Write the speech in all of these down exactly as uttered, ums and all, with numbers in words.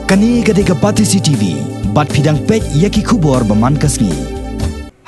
Kane ka dei ka Batesi T V, bad phi dang peit ïa ki khubor ba man ka sngi.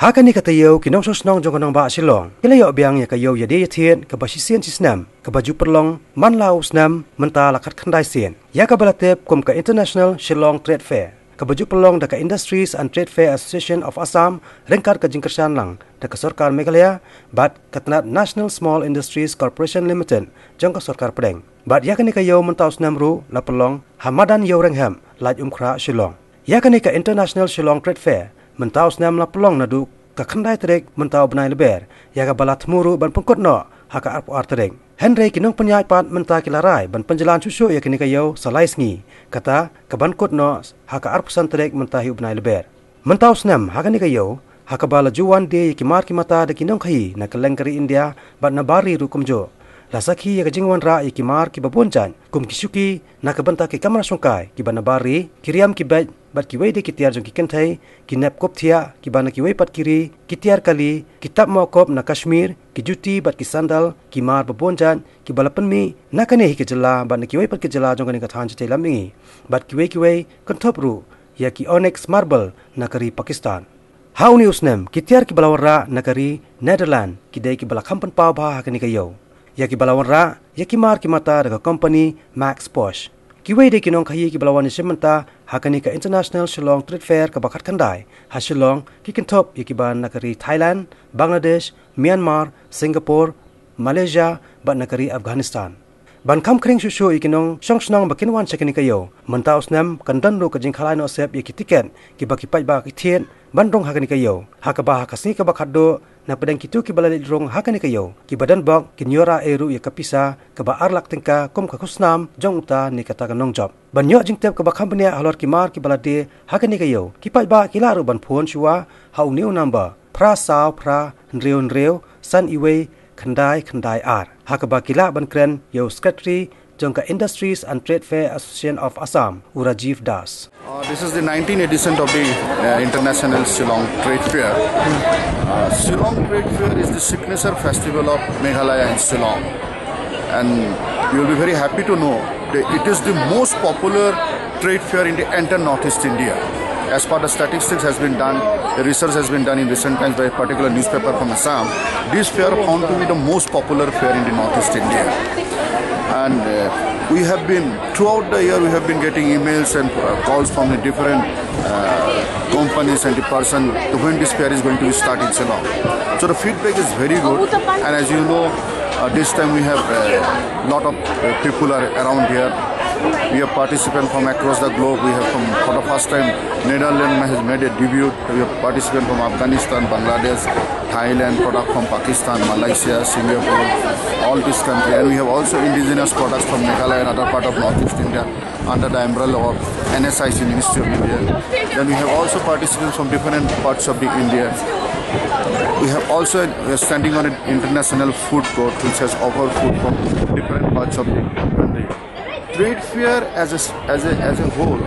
Ha kane ka taïew ki nongshong shnong jong ka nongbah Shillong ki la ïoh biang ïa ka ïew ïadie ïathied kaba shisien shisnem kaba ju pynlong man la u snem mynta la khatkhyndai sien, ïa kaba la tip kum ka International Shillong Trade Fair, kaba ju pynlong da ka Industries and Trade Fair Association of Assam ryngkat ka jingkyrshan lang da ka sorkar Meghalaya bad ka tnat National Small Industries Corporation Limited jong ka sorkar pdeng. Bad ïa kane ka ïew mynta u snem ruh la pynlong ha madan Ïewrynghep, Laitumkhrah, Shillong. Ïa kane ka International Shillong Trade Fair mynta u snem la pynlong naduh ka khyndai tarik mynta u bnai Lber, ïa kaba la thmu ruh ban pynkut noh ha ka arphew ar tarik. Hynrei ki nongpynïaid pat mynta ki la rai ban pynjlan shuh shuh ïa kane ka ïew sa lai sngi, kata ka ban kut noh ha ka arphew san tarik mynta hi u bnai Lber. Mynta u snem ha kane ka ïew, ha kaba la ju wan die ïa ki mar ki mata da ki nongkhaïi na kylleng ka ri India bad na bar ri ruh kumjuh, la sakhi ïa ka jingwanrah ïa ki mar kiba bun jait kum ki shuki na ka bynta ki kamra shongkai kiba na bar ri, ki riam ki beit bad kiwei de ki tiar jong ki kynthei, ki nep kup thiah kiba na kiwei pat ki ri, ki tiar kali, ki tap mohkup na Kashmir, ki juti bad ki sandal, ki mar ba bun jait kiba la pynmih na kane hi ka jylla bad na kiwei pat ki jylla jong kane ka thaiñ shatei lam mihngi, bad kiwei kiwei kynthup ruh ïa ki onyx marble na ka ri Pakistan. Ha une u snem ki tiar kiba la wanrah na ka ri Netherlands ki dei kiba la kham pynpaw bha ha kane ka ïew. Ïa kiba la wanrah ïa ki mar ki mata da ka kompani Max Posh. Kiwei de ki nongkhaïi kiba la wan ïashim bynta ha kane ka International Shillong Trade Fair kaba khatkhyndai ha Shillong ki kynthup ïa kiba na ka ri Thailand, Bangladesh, Myanmar, Singapore, Malaysia bad na ka ri Afghanistan. Ban kham khring shuh shuh ïa ki nongshong shnong ba kin wan sha kane ka ïew, mynta u snem kan don ruh ka jingkhalai noh sep ïa ki tiket kiba ki paidbah ki thied ban rung ha kane ka ïew, ha kaba ha ka sngi kaba khatduh na pdeng kito kiba la leit rung ha kane ka ïew, kiba don bok kin ïoh rah ei ruh ïa ka pisa kaba ar lak tyngka kum ka khusnam jong uta ne kata ka nongjop. Ban ïoh jingtip kaba kham bniah halor ki mar kiba la die ha kane ka ïew, ki paidbah ki lah ruh ban phone shuwa ha une u number phra saw phra hynriew hynriew san iwei khyndai khyndai ar, ha kaba ki lah ban kren ïa u Secretary jong ka Industries and Trade Fair Association of Assam, u Rajiv Das. Uh, this is the nineteenth edition of the uh, International Shillong Trade Fair. Uh, Shillong Trade Fair is the signature festival of Meghalaya and Shillong. And you'll be very happy to know that it is the most popular trade fair in the entire Northeast India. As per the statistics has been done, the research has been done in recent times by a particular newspaper from Assam. This fair found to be the most popular fair in the Northeast India. And uh, we have been, throughout the year, we have been getting emails and uh, calls from the different uh, companies and the person to when this fair is going to be started in Shillong. So the feedback is very good. And as you know, uh, this time we have a lot of uh, people are around here. We have participants from across the globe. We have from, for the first time, Netherlands has made a debut. We have participants from Afghanistan, Bangladesh, Thailand, product from Pakistan, Malaysia, Singapore, all these countries. And we have also indigenous products from Meghalaya and other part of Northeast India under the umbrella of N S I C, Ministry of India. Then we have also participants from different parts of the India. We have also, we are standing on an international food court which has offered food from different parts of the country. Trade fair as a, as a, as a whole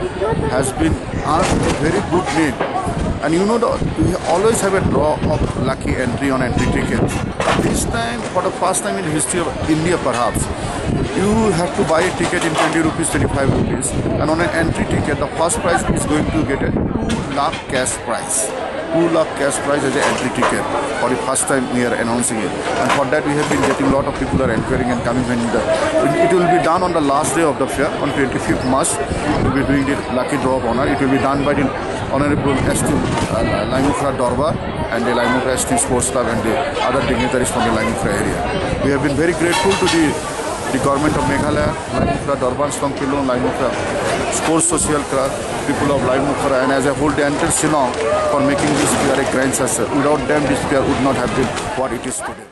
has been earned a very good name. And you know, the, we always have a draw of lucky entry on entry tickets. But this time, for the first time in the history of India perhaps, you have to buy a ticket in twenty rupees, twenty-five rupees, and on an entry ticket, the first prize is going to get a two lakh cash prize. Two lakh cash prize as an entry ticket. For the first time we are announcing it. And for that we have been getting a lot of people are inquiring and coming when the, it will be done on the last day of the fair, on twenty-fifth March. We'll be doing the lucky draw of honor. It will be done by the Honorable S T uh, Laimukhra Dorbar and the Laimukhra S T Sports Club and the other dignitaries from the Laimukhra area. We have been very grateful to the the government of Meghalaya, Laimukhra Dorbar Shlong Pilung, Laimukhra Sports Social Club, people of Laimukhra, and as a whole the entire Shillong for making this fair a grand success. Without them, this fair would not have been what it is today.